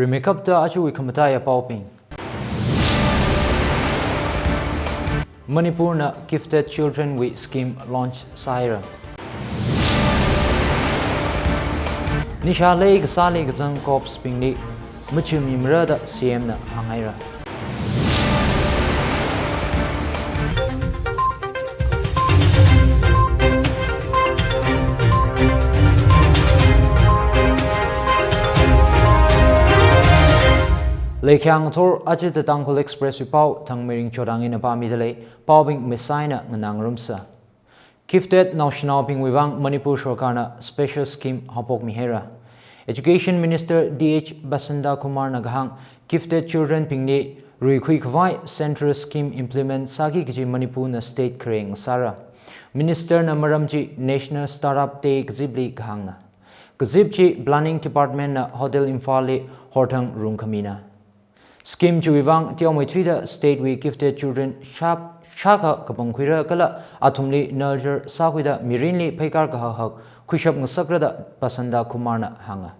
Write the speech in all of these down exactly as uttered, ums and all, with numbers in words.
Rimeikapta ajawui khamataiya paobing. Manipurna gifted children wui scheme launch sāhaira. Nisha leikasāli kazang cops bingli machimimara da C M na hānghaira. Leikhyang thor ajita Tangkhul Express wui pao Thangmeiring Chodang ina pāmidalei, paobing misaina nganāngarumsa. Gifted naoshinaobingwui vang Manipur Sarkarna special scheme haophokmihaira. Education Minister D H Basanta Kumar na kahāng, gifted children bingli ruikhui khavai central scheme implement sāki kaji Manipurna state khareng sāra. Minister na maram chi National Startup Day kazipli kahāngna. Kazip chi Planning Department na Hotel Imphal li horthang rungkhamina. Scheme chiwui vang teomeithuida state wui gifted children shap shākha kapangkhuira kala athumli nurture sākhuida mirinli pheikar kahak hak khuishap ngasakra da Basanta Kumar na hānga.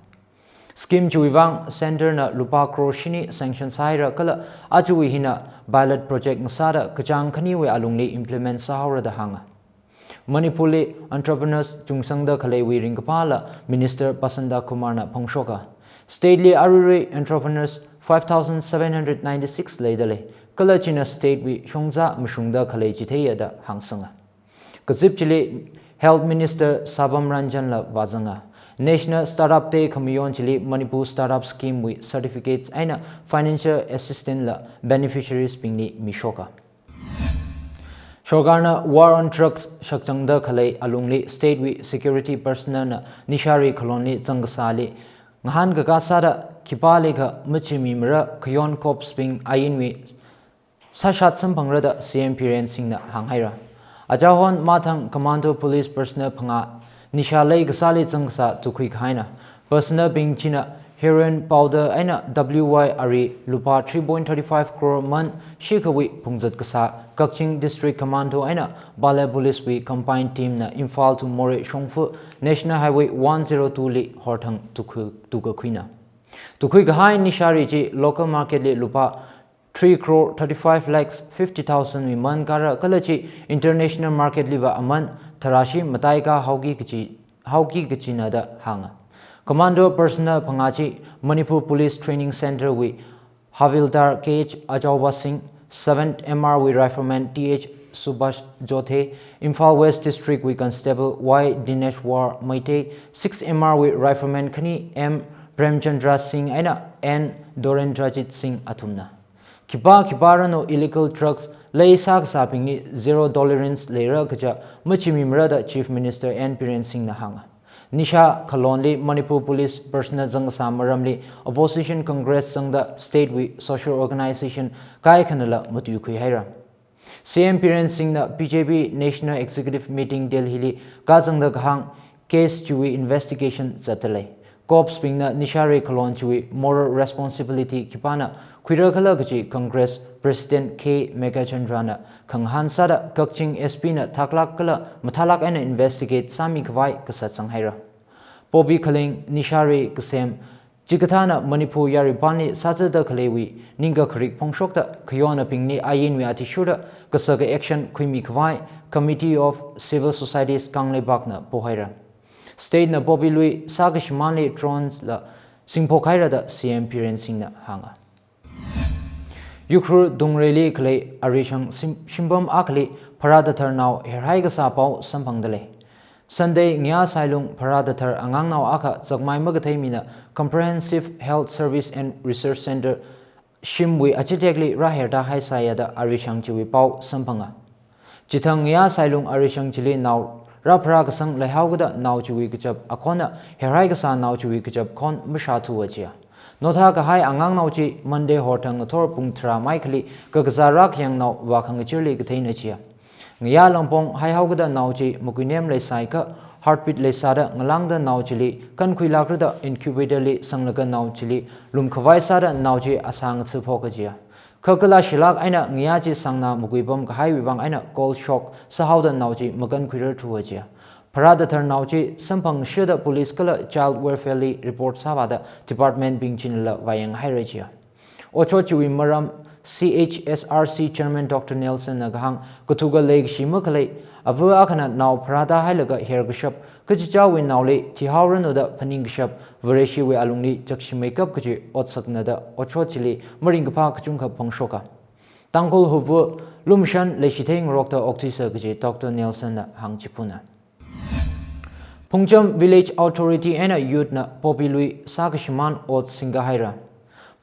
Scheme chiwui vang center na lupā crore shini sanction sāhaira kala ajawui hina pilot project ngasāda kachāng khaniwui alungli implement sāhaora da hānga. Manipurli entrepreneurs chungsangda khaleiwui ringkaphāla Minister Basanta Kumar na phangshoka. State li aruirui entrepreneurs five thousand seven hundred ninety-six leidalei, kala china state wui shongza mashungda khalei chitheiya da hāngsanga. Kazip chili Health Minister Sabam Ranjan la vāzanga. National Startup Day khamayon chili Manipur Startup Scheme wui certificates eina financial assistance la beneficiaries bingli mishoka. Sarkarna war on drugs shakzangda khalei alungli state wui security personnel na nishari khalonli zangkasāli ngahānkakā sāda khipālikha machimimara khayon cops bing ainwui sāshat samphangra da C M Biren Singh na hānghaira. Achahon Mathang Commando Police personnel phangā nisha leikasāli zangkasā tukkhui kahaina. Personnel bing china heroin powder eina W Y ari lupā three point thirty-five crore man shikhawui phungzat kasā Kakching District Commando eina Pallel Police wui combined team na Imphal to Moreh shongfa National Highway one zero two li horthang tukkhui, tukkakhuina. Tukkhui kahai nishari chi local market li lupā three crore thirty-five lakhs fifty thousand wui man kara kala chi international market liva aman tharāshi mataikā haoki kachi, haoki kachina da hānga. Commando personnel phangā chi Manipur Police Training Center wui Havildar K H Ajaoba Singh, seventh M R wui Rifleman T H Subhash Jyothe, Imphal West District wui Constable Y Dineshwar Meitei, sixth M R wui Rifleman khani M Premchandra Singh eina N Dorendrajit Singh athumna. Khipā khipāranu illegal drugs leisā kasābingli zero tolerance leira kaja machimimara da Chief Minister N Biren Singh na hānga. Nisha khalonli Manipur Police personnel zangkasā maramli opposition Congress zangda state wui social organization kaikhanala matuikhui haira. C M Biren Singh na B J P National Executive Meeting Delhi li kazangda kahāng case chiwui investigation zatdalei. Cops bingna nishari khalon chiwui moral responsibility khipāna khuira khala kaji Congress President K Meghachandra na khangahān sāda Kakching S P na thaklāk kala mathālāk eina investigate sāmi khavai kasā zanghaira. Poppy Khalling nishari kasem chikathāna Manipur yari panli sāzada khaleiwui ningkakharik phongshokta khayonabingli ainwui athishurda kasaka action khuimi khavai Committee of Civil Societies Kangleipakna pohaira. State na Poppy lui sākashimānli drones la singphok haira da C M Biren Singh na hānga. Ukhrul Dungreili khalei arishang sim-, shimpam akhali pharāda tharnao herhai kasā pao samphangdalei. Sunday ngayā sailung pharāda thar angangnao akha zakmai makathei mina Comprehensive Health Service and Research Center shimwui achitekli rāherda haisāya da arishang chiwui pao samphanga. Chithang ngayā sailung arishang chili nao rāpharā kasang leihaokada nao chiwui kachap akhonna herhai kasā nao chiwui kachap khon mashāthuwa jiya. Nothā kahai angangnao chi Monday horthang ngathor pung tharā maikhali kakazā rākayang nao vākhangachirli katheina jiya. Ngayā langpong haihaokada nao chi makuinem leisāakha heartbeat leisāda ngalāngda nao chili kankhuilākrada incubator li sanglaga nao chili lumkhavai sāda nao chi asā ngathaphoka jiya. Kha kala shilāk eina ngayā chi sāngna makuipam kahaiwui vang eina cold shock sāhaoda nao chi makankhuirarthuwa jiya. Pharāda tharnao chi samphangshida police kala child welfare li report sāvāda department bing chinla vāyanghaira jiya. Otshot chiwui maram C H S R C Chairman Doctor Nelson na kahāng kathuka leikashi makhalei, ava akhana nao pharāda hailaga herkashap, kachichāwui naoli thihaoranu da phaning kashap, Vareshiwui alungli chakshimeikap kaji otsakna da otshot chili maringkaphā kachungkha phangshoka. Tangkhul huva lumashan leishithei ngarokta okthuisa kaji Doctor Nelson na hāngchiphuna. Phungcham Village Authority eina youth na poppy lui sākashimān ot singkahaira.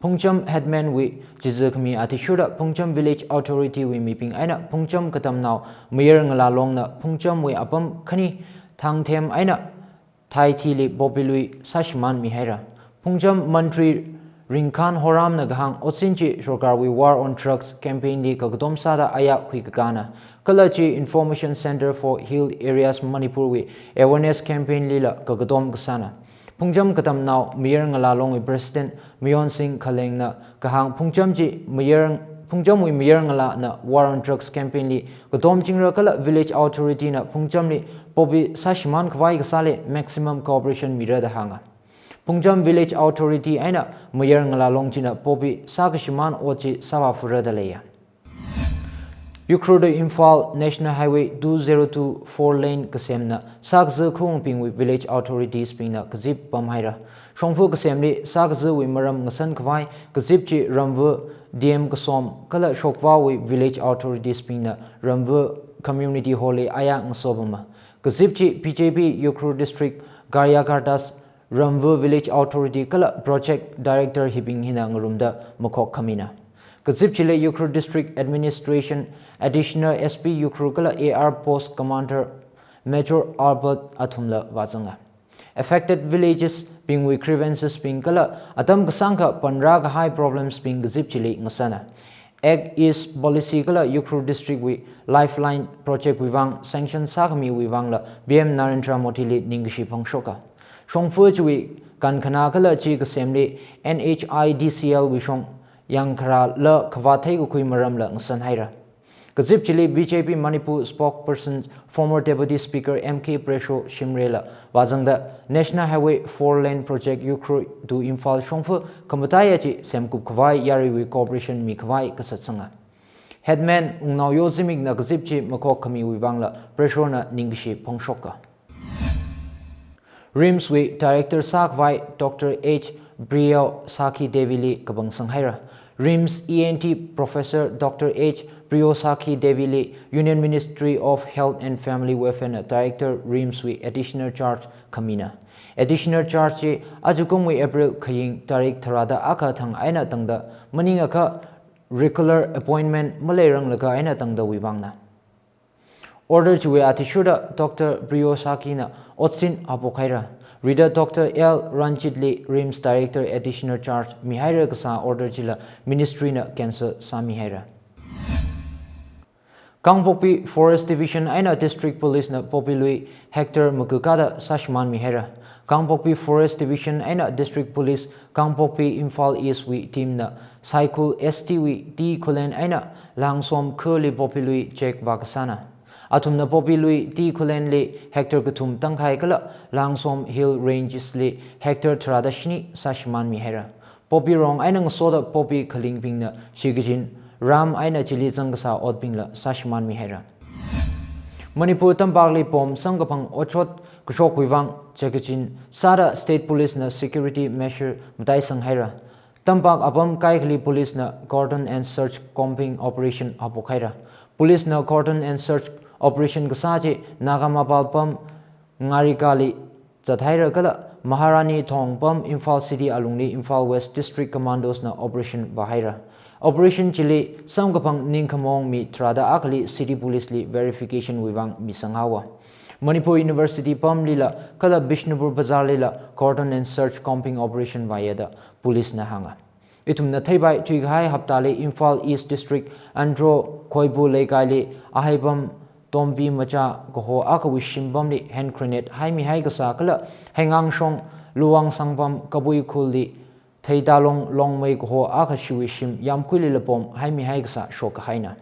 Phungcham headman wui chiza khami athishurda Phungcham Village Authority wui mibing eina Phungcham katamnao Mayar Ngalā Long na Phungcham wui apam khani Thangthem eina Thaithili poppy lui sāshimānmihaira. Phungcham Mantri Ringkhan Horam na kahāng otsin chi sorkarwui War on Drugs campaign li kakatom sāda aya khuikakāna. Kala chi Information Center for Hill Areas Manipur wui awareness campaign lila kakatom kasāna. Phungcham katamnao Mayar Ngalā Long wui President Mayon Singh Khaleng na kahāng Phungcham chi Mayar, Phungchamwui Mayar Ngalā na War on Drugs campaign li katom chingra kala Village Authority na Phungchamli poppy sāshimān khavai kasāli maximum cooperation mira da hānga. Phungcham Village Authority eina Mayar Ngalā Long china poppy sākashimān ot chi sāvāfura da leiya. Ukhrul to Imphal National Highway two zero two four lane kasemna sākaza khaungbingwui Village Authorities bingna kazip pamhaira. Shongfa kasemli sākazawui maram ngasan khavai kazip chi Ramva D M Kasom kala Shokvawui Village Authorities bingna Ramva Community Hall li aya ngasopama. Kazip chi B J P Ukhrul District Karyakartas, Ramva Village Authority kala Project Director hibing hina ngarumda makhok khamina. Kazip chili Ukhrul District Administration Additional S P Ukhrul kala A R Post Commander Major Albert athumla vāzanga. Affected villages bingwui grievances bing kala atam kasāngkha panrā kahai problems bing kazip chili ngasana. Act East Policy kala Ukhrul District wui Lifeline Project wui vang sanction sākhamiwui vangla P M Narendra Modi li ningkashi phangshoka. Shongfa chiwui kankhana kala chi kasemli N H I D C L wui shong yangkharāla khavā theikakhui maramla ngasanhaira. Kazip chili B J P Manipur spokesperson former Deputy Speaker M K Presho Shimray la vāzangda National Highway four lane project Ukhrul to Imphal shongfa khamataiya chi semkup khavai yaruiwui cooperation mikhavai kasatsanga. Headman Wungnao Yozmik na kazip chi makhok khamiwui vangla Presho na ningkashi phangshoka. RIMS wui Director sākhavai Doctor H Priyosakhi Devi li kapangsanghai ra. RIMS E N T Professor Doctor H Priyosakhi Devi li Union Ministry of Health and Family Welfare na Director RIMS wui Additional Charge khamina. Additional Charge chi ajakumwui April khaying tarik tharāda akha thang eina tangda maningakha regular appointment maleiranglaga eina tangdawui vangna. Order chiwui athishurda Doctor Priyosakhi na otsin haophok haira. Rida Doctor L Ranjit li RIMS Director Additional Charge mihaira kasā order chila Ministry na cancel sāmihaira. Kangpokpi Forest Division eina District Police na poppy lui hectare makakada sāshimānmihaira. Kangpokpi Forest Division eina District Police Kangpokpi Imphal East wui team na Saikul S T wui T Khullen eina Langsom Khur li poppy lui check vākasāna. Athumna poppy lui T Khullen li hectare kathum tangkhai kala Langsom Hill Ranges li hectare tharāda shini sāshimānmihaira. Poppy rong eina ngasoda poppy khalingbingna shikachin ram eina chili zangkasā otbingla sāshimānmihaira. Manipur tampakli pom samkaphang otshot kashokwui vang chekachin sāda State Police na security measure mataisanghaira. Tampak apam kaikhali Police na cordon and search combing operation haophok haira. Police na cordon and search operation kasā chi Nagamapal pam Ngarikha li zathaira kala Maharani Thong pam Imphal City alungli Imphal West District Commandos na operation vāhaira. Operation chili samkaphang ningkhamong mi tharāda akhali City Police li verification wui vang misanghaowa. Manipur University pamlila kala Bishnupur Bazar lila cordon and search combing operation vāya da Police na hānga. Ithumna theipai thuikahai haptali Imphal East District Andro Khoibu Leikaili ahaipam Tompi Macha kaho akhawui shimpamli hand grenade haimihai kasā kala Heingang Shong Luwang Sangpam Kabui Khulli Theitalong Longmei kaho akha shiwui shim yamkhuilila pom haimihai kasā shokkahaina.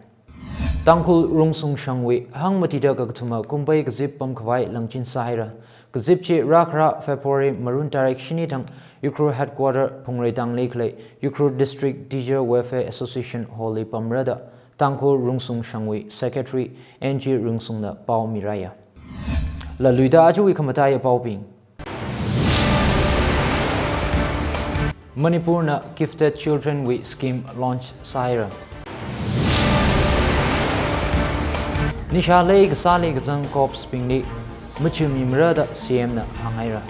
Tangkhul Rungsung Shangwui hangmatida kakathuma kumpai kazip pamkhavai langchin sāhaira. Kazip chi rākhara February marun tarik shini thang Ukhrul headquarter Phungrei tangli khalei Ukhrul District Teacher Welfare Association Hall li pamra da Tangkhul Rungsung Shangwui Secretary N G Rungsungna pao miraya. Laluida ajawui khamataiya paobing. Manipurna Gifted Children wui scheme launch sāhaira. Nisha lei kasāli kazang cops bingli machimimara da C M na hānghaira.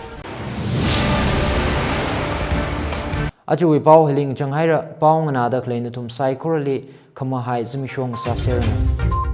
Ajawui pao hili ngachang haira, pao nganāda khalei nathum saikorali khamahai zimiksho sāseranu.